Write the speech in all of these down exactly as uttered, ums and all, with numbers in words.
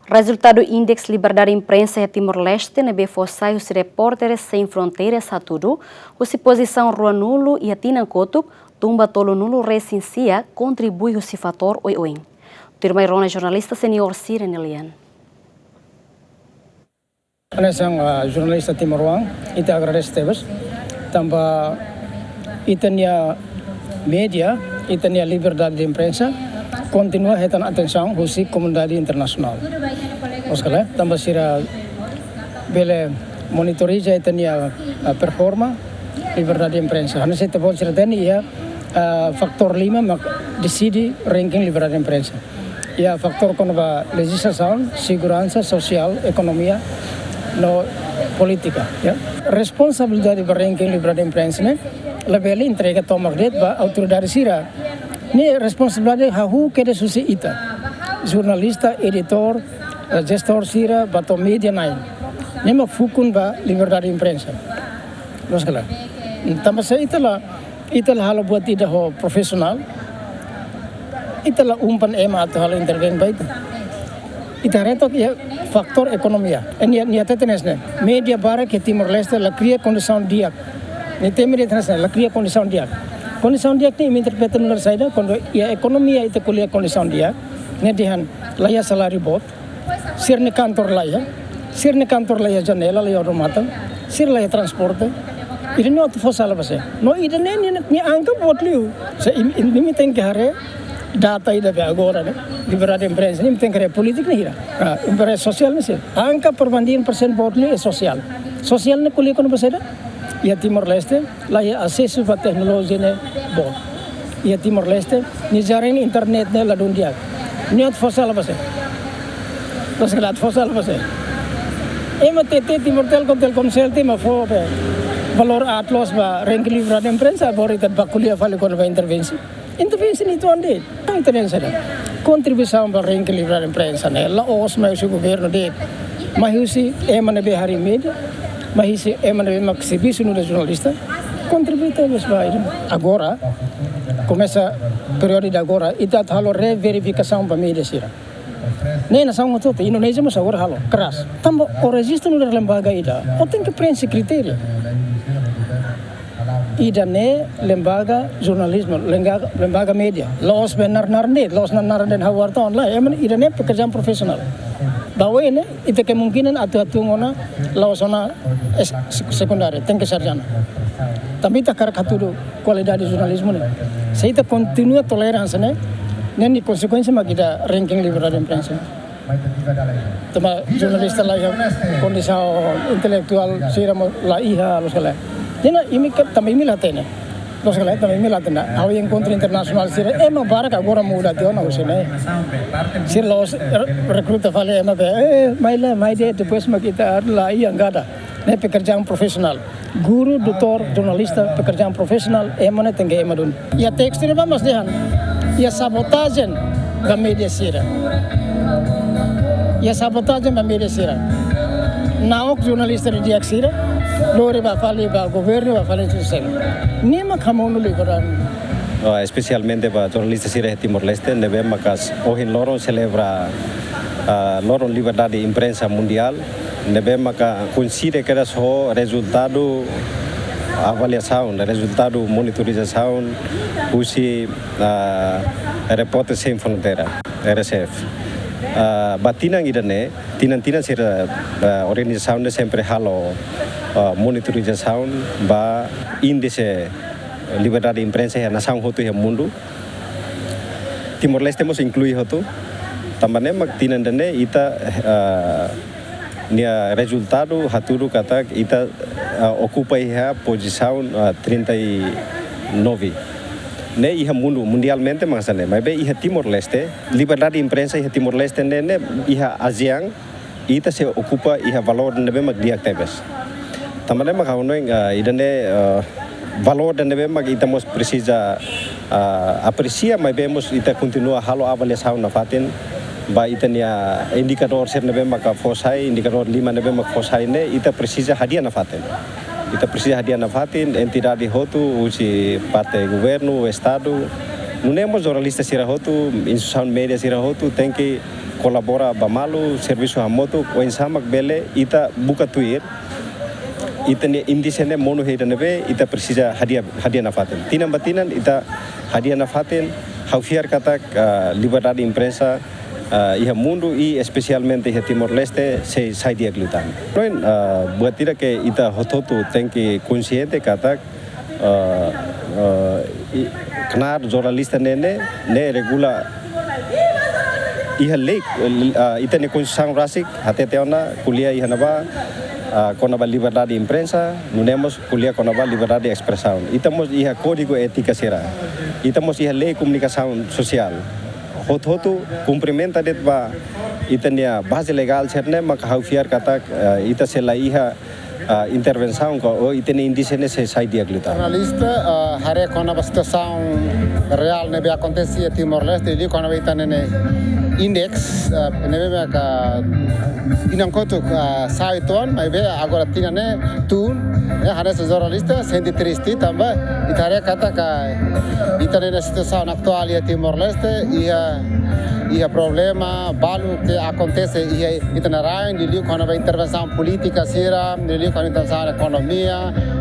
Rezultadu Índese Liberdade Imprensa iha Timor-Leste ne'ebé fó sai husi Repórteres Sem Fronteiras hatudu, husi pozisaun ruanulu iha tinan kotuk, tun ba tolunulu resin sia, kontribui husi fatór oioin. Tuirmai rona jornalista seniór sira-nia lian. Hanesan, ah, jornalista timoroan, ita agradese tebes. Tanba ita-nia média, ita-nia liberdade de imprensa, kontinua hetan atensaun husi komunidade internasionál. Loos ka lae, tanba sira bele monitoriza ita-nia, ah, performa, liberdade de imprensa. Hanesan ita-boot sira hatene iha, ah, fatór lima mak deside ranking liberdade de imprensa. Iha fatór kona-ba lejizlasaun, seguransa, sosiál, ekonomia, no polítika, ya. Responsabilidade ba ranking liberdade imprensa ne'e labele entrega tomak de'it ba autoridade sira. Ne'e responsabilidade hahú kedas husi ita. Jornalista, editór, eh, jestór sira, ba to'o média na'in. Ne'e mak fukun ba liberdade imprensa. Loos ka lae. Tanba se ita la, ita la halo buat ida ho profisionál, ita la umpan ema atu halo intervein ba ita. Ita haree took iha fatór ekonomia. Eh, nia, nia hatete hanesan ne'e. Média barak iha Timor-Leste la kria kondisaun di'ak. Nia temi de'it hanesan ne'e, la kria kondisaun di'ak. Kondisaun di'ak ne'e imi interpreta nu'udar saida, kuandu iha ekonomia ita ko'alia kondisaun di'ak, ne'e dehan la iha saláriu boot, sira-nia kantor la iha, sira-nia kantor la iha janela, la iha odamatan, sira la iha transporte. Ida-ne'e atu fó sala ba sé? No ida-ne'e nia, nia angka boot liu. Se imi, imi, imi tenke haree data ida be agora ne'e. Liberdade imprensa, imi tenke haree polítika ne'e hira. Ah, imprensa sosiál ne'e sé. Angka perbandingan persen boot liu iha sosiál. Sosiál ne'e ko'alia kona-ba saida? Iha Timor-Leste, la iha asesu ba teknolojia ne'e boot. Iha Timor-Leste, nia jaringan internet ne'e ladún di'ak. Ne'e atu fó sala ba sé? Loos ka lae, atu fó sala ba sé? Ema T T, Timor Telecom, Telkomsel, ema fó be valór aat loos ba ranking liberdade imprensa, agora ita bá ko'alia fali kona-ba intervensi. Intervensi ne'e uitoan de'it. Intervensi ne'e kontribuisaun ba ranking liberdade imprensa ne'e la'ós mai husi governu de'it. Mai husi ema ne'ebé harii média, mai husi ema ne'ebé mak servisu nu'udar jornalista. Kontribui tebes ba ida. Agora, komesa períodu ida agora, ita atu halo reverifikasaun ba média sira. Ne'e nasaun hotu-hotu, Indonézia mós agora halo, keras. Tanba ó rejistu nu'udar lembaga ida, ó tenke preenxe kritériu. Ida-ne'e lembaga jornalizmu, lembaga, lembaga média. La'ós be naran-naran de'it, la'ós naran-naran de'it ha'u warta online. Ema ne'e ida-ne'e pekerjaan profesionál. Ba oin ne'e, ita kemungkinan atu hatún ona la'ós ona es-, sek-, sekundáriu, tenke sarjana. Tanba ita hakarak hatudu kualidade jornalizmu ne'e. Se ita kontinua tolera hanesan ne'e, ne'e nia konsekuénsia mak ita ranking liberdade imprensa. Tanba jornalista la iha, kondisaun intelektuál sira mós la iha, loos ka lae. Ne'e imi ka, tanba imi la hatene. Loos ka lae, tanba imi la hatene. Ha'u enkontru internasionál sira, ema barak agora muda tiha ona husi ne'e. Sira la'ós re-, rekruta fali ema be, eh, mai la, mai de'it, depois mak ita la iha, la iha. Ne'e pekerjaan profesionál. Guru, doutór, jornalista, pekerjaan profesionál, ema ne'e tenke ema duni. Iha testu ne'ebá mós dehan, iha sabotajen ba média sira. Iha sabotajen ba média sira. Na'ok jornalista di'ak sira, lori bá fali ba governu, bá fali instituisaun. Ne'e mak hamonu liu ba ran. Oh, espesialmente ba jornalista sira iha Timor-Leste, ne'ebé maka ohin loron selebra, ah, loron liberdade imprensa mundiál, ne'ebé maka koinside kedas ho rezultadu avaliasaun, rezultadu monitorizasaun husi, ah, Repórteres Sem Fronteira, R S F. Ah, ba tinan ida-ne'e, tinan-tinan sira, ah, organizasaun ne'e sempre halo, ah, monitorizasaun ba índese liberdade imprensa iha nasaun hotu iha mundu. Timor-Leste mós inklui hotu. Tanba ne'e mak tinan ida-ne'e ita, ah, nia rezultadu hatudu katak ita, ah, okupa iha pozisaun, ah, trinta e nove. Ne'e iha mundu, mundialmente mak hanesan ne'e. Maibé iha Timor-Leste, liberdade imprensa iha Timor-Leste ne'e, ne'e iha ASEAN, ita sei okupa iha valór ne'ebé mak di'ak tebes. Tanba ne'e mak ha'u hanoin, ah, ida-ne'e, ah, valór ne'ebé mak ita mós presiza, ah, apresia, maibé mós ita kontinua halo avaliasaun nafatin ba ita-nia indikadór sira ne'ebé maka fó sai, indikadór lima ne'ebé maka fó sai ne'e, ita presiza hadi'a nafatin. Ita presiza hadi'a nafatin, entidade hotu, husi parte governu, estadu, nune'e mós jornalista sira hotu, instituisaun média sira hotu, tenke kolabora ba malu, servisu hamutuk, oinsá mak bele ita buka tuir ita-nia índise ne'e monu iha ida ne'ebé, ita presiza hadi'a, hadi'a nafatin. Tinan ba tinan ita hadi'a nafatin, ha'u fiar katak, ah, liberdade imprensa, ah, iha mundu i espesialmente iha Timor-Leste sei sai di'ak liután. Hanoin, ah, buat ida ke ita hotu-hotu tenke konsiente katak, ah, ah, i, knaar jornalista ne'e, ne'e, ne'e regula iha lei, ah, ita-nia Konstituisaun rasik hatete ona ko'alia iha ne'ebá, ah, kona-ba liberdade imprensa, nune'e mós ko'alia kona-ba liberdade espresaun. Ita mós iha kódigu étika sira. Ita mós iha lei komunikasaun sosiál. Hotu-hotu kumprimenta de'it ba ita-nia baze legál sira-ne'e, maka ha'u fiar katak, eh, ita sei la iha, ah, intervensaun ka, ou ita-nia índise ne'e sei sai di'ak liután. Jornalista, ah, haree kona-ba situasaun reál ne'ebé akontese iha Timor-Leste, liuliu kona-ba ita-nia ne'e index, ah, ne'ebé maka tinan kotuk, ah, sa'e uitoan, maibé agora tinan ne'e tun, eh, hanesan jornalista sente triste tanba ita haree katak ita-nia ne'e situasaun atuál iha Timor-Leste, iha, iha problema balu ke akontese iha ita-nia rain, liuliu kona-ba intervensaun polítika sira, liuliu kona-ba intervensaun ekonomia,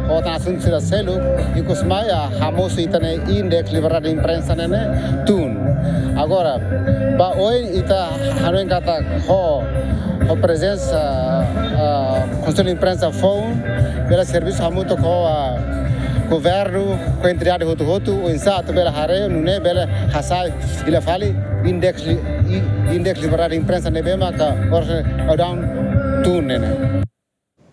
ho tan asuntu sira seluk, ikus mai, ah, hamosu ita-nia index liberdade imprensa ne'e, ne'e tun. Agora, ba oin ita hanoin katak ho, ho prezensa, ah, Konsellu Imprensa foun, bele servisu hamutuk ho, ah, governu, ho entidade hotu-hotu, oinsá atu bele haree, nune'e bele hasai hela fali index li-, i-, index liberdade imprensa ne'ebé maka oras ne'e daudaun tun ne'e, ne'e.